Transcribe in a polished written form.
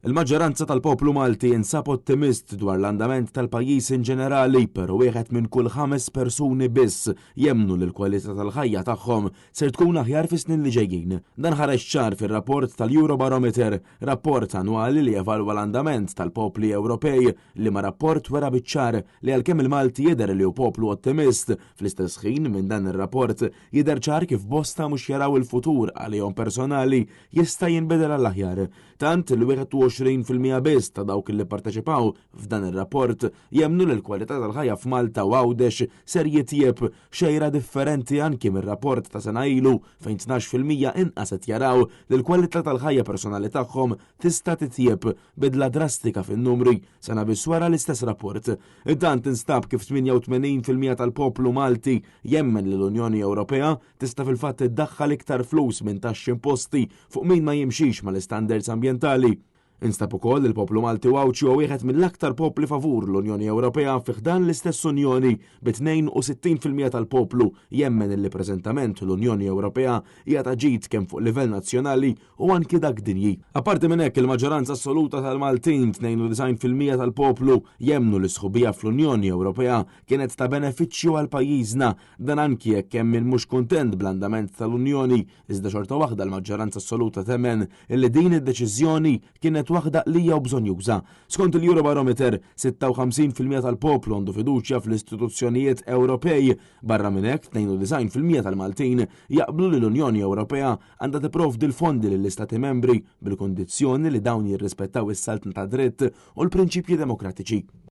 Il-maġġoranza tal-poplu Malti jinsab ottimist dwar l-andament tal-pajjiż in ġenerali, però wieħed minn kull ħames persuni biss jemmnu li l-kwalità tal-ħajja tagħhom ser tkun aħjar fis-snin li ġejjin. Dan ħareġ ċar fir-rapport tal-Eurobarometer, rapport annwali li jevalwa l-andament tal-popli Ewropej, liema rapport wera biċ-ċar li għalkemm il-Malti jidher li hu poplu ottimist, fl-istess ħin minn dan ir-rapport jidher ċar kif bosta mhux jaraw il-futur għalihom personali jista' jinbidel għall-aħjar. Tant li 21% biss ta' dawk li pparteċipaw f'dan ir-rapport jemmnu li l-kwalità tal-ħajja f'Malta u Għawdex ser jitjieb, xejra differenti anki mir-rapport ta' sena ilu fejn 12% inqas qed jaraw li l-kwalità tal-ħajja personali tagħhom tista' titjieb, bidla drastika fin-numri sena biss wara l-istess rapport. Intant instab kif 88% tal-poplu Malti jemmen li l-Unjoni Ewropea tista' fil-fatt iddaħħal iktar flus minn taxxi imposti fuq min ma jimxix mal-istandards ambjentali. Instab ukoll li l-poplu Malti u Għawdxi huwa wieħed mill-aktar popli favur l-Unjoni Ewropea fi ħdan l-istess Unjoni, bi 62% tal-poplu jemmen illi preżentament l-Unjoni Ewropea hija ta' ġid kemm fuq livell nazzjonali u anki dak dinji. Apparti minn hekk, il-maġġoranza assoluta tal-Maltin, 92% tal-poplu, jemmnu li s-sħubija fl-Unjoni Ewropea kienet ta' benefiċċju għal pajjiżna. Dan anki jekk hemm min mhux kuntent bl-andament tal-Unjoni, iżda xorta waħda l-maġġoranza assoluta temmen illi din id-deċiżjoni kienet waħda għaqlija u bżonnjuża. Skont il-Eurobarometer, 56% tal-poplu għandu fiduċja fl-istituzzjonijiet Ewropej. Barra minn hekk, 92% tal-Maltin jaqblu li l-Unjoni Ewropea għandha tipprovdi l-fondi lill-Istati Membri bil-kundizzjoni li dawn jirrispettaw is-saltna tad-dritt u l-prinċipji demokratiċi.